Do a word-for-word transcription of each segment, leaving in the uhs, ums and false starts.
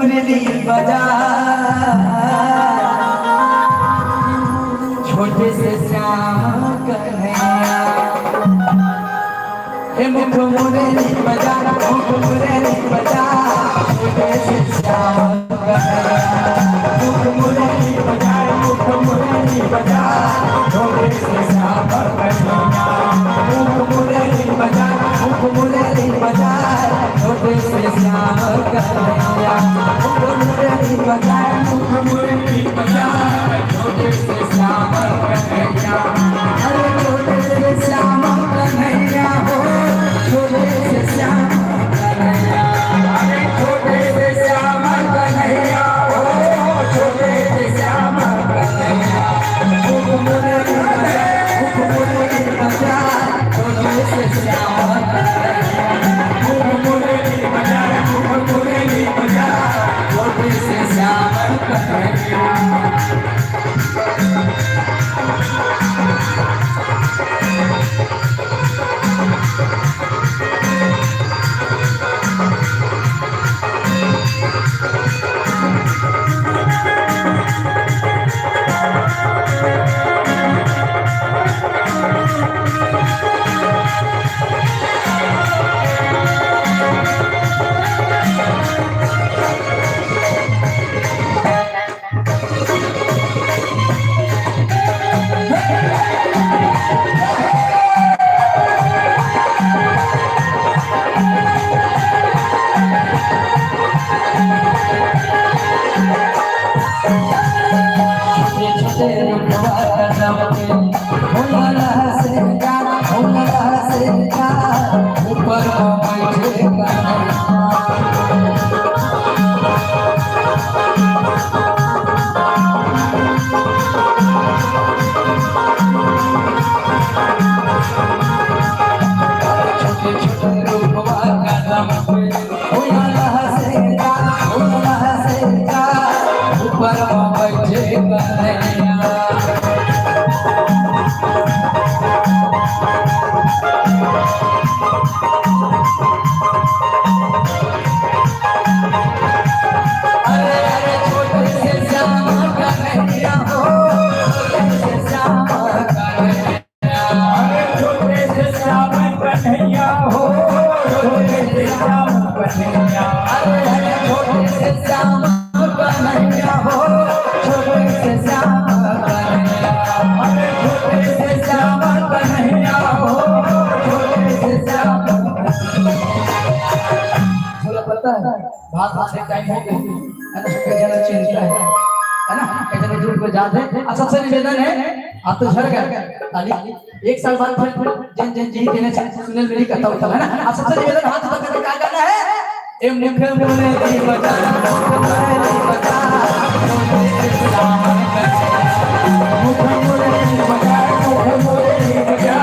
मुरली बजा, छोटे से श्याम कन्हैया। हे मुख मुरली बजा, मुख मुरली बजा, छोटे से श्याम कन्हैया। मुख मुरली बजा, मुख मुरली बजा, छोटे से श्याम कन्हैया। मुख मुरली बजा, मुख मुरली बजा, छोटे से श्याम कन्हैया। मुख मुरली बजा, मुख मुरली बजा, छोटे से श्याम कन्हैया। अरे छोटे से श्याम कन्हैया हो, छोटे से श्याम कन्हैया। अरे छोटे से श्याम कन्हैया हो, छोटे से श्याम कन्हैया। मुख मुरली बजा, मुख मुरली बजा, छोटे से श्याम कन्हैया। मुख मुरली बजा, मुख मुरली बजा, छोटे से श्याम कन्हैया। थोड़ा पता है, भात भात से टाइम हो गया है ना, कई जना चिंता है, है ना, कई जना दूर पे जाते हैं। अब सबसे निवेदन है, आप तो झर गए, ताली। एक साल बाद फिर, फिर जन जन जी देने से सुनील मेरी कथा उठा है ना। आप सबसे निवेदन, हाथ ऊपर करके क्या करना है? ए मुख मुरली बजा, मुख मुरली बजा, मुख मुरली बजा, मुख मुरली बजा।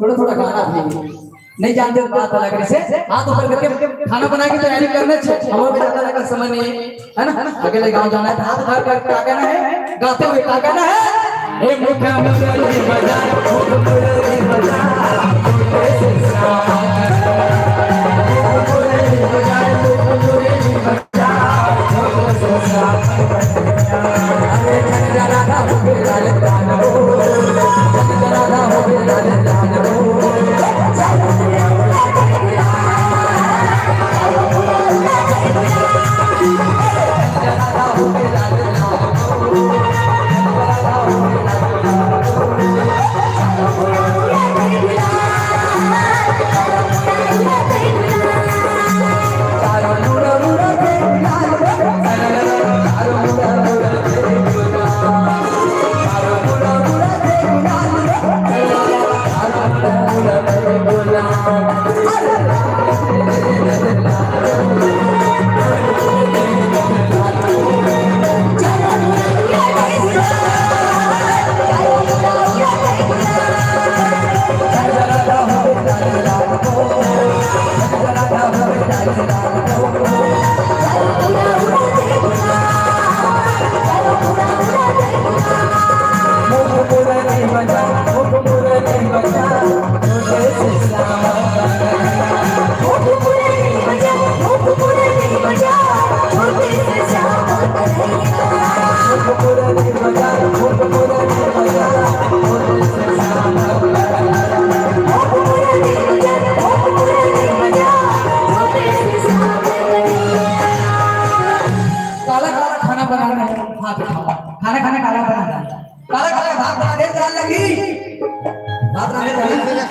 थोड़ा थोड़ा गाना भी नहीं जानते, बात अलग है। से हाथ ऊपर करके खाना बनाने की तैयारी करने छे, हम लोग ज्यादा लगा समय नहीं है, है ना? अगले गांव जाना है तो हाथ ऊपर करके क्या कहना है, गाते हुए क्या कहना है? ए मुखा मुरली बजा, मुख मुरली बजा,